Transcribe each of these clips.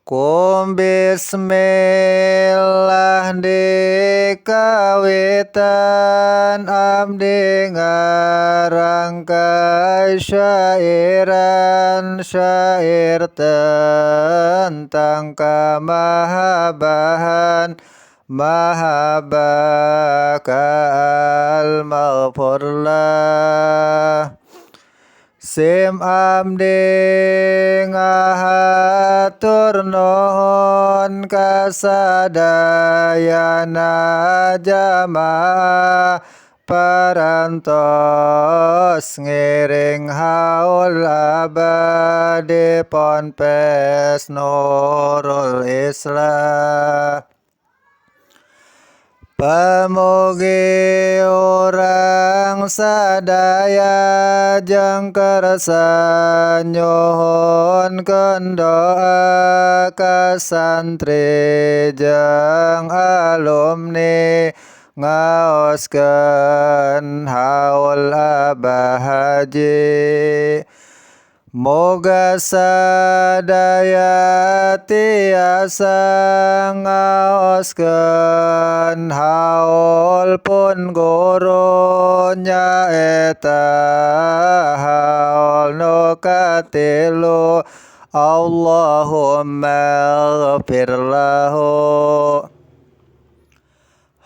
Kum bismillah dikawitan abdi ngarangkai syairan syair tentang kamahabahan mahabbah ka al-maghfurlah. Sim abdi ngahatur nuhun kasadayana jamaah parantos ngiring haul abadi Ponpes Nurul Islah. Pamugi urang sadaya jeung kersa nyuhunkeun doa ka santri jeung alumni ngaoskeun haul Abah Haji. Moga sadaya tiasa ngaoskeun haul pun guru nyaeta haul nu katilu. Allahumma ighfir lahu.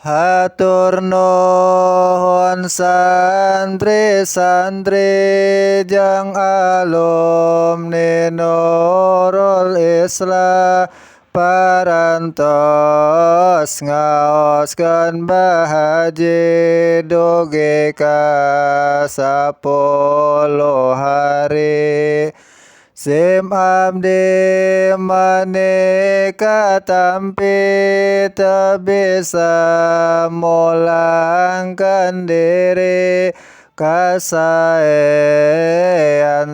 Hatur nuhun santri-santri jeung alumni Nurul Islah parantos ngaoskeun Bah Haji dugi ka 10 hari. Sim abdi maneka tampi teu bisa mulangkeun diri kasaean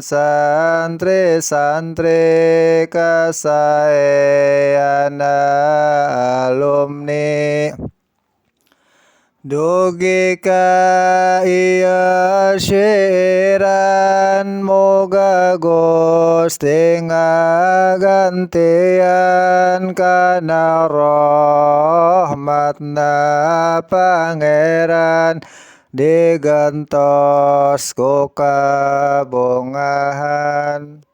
santri-santri kasaean alumni. Dugi ka ieu syairan moga Gusti ngagantian kana rahmatna Pangeran digantos ku kabungahan.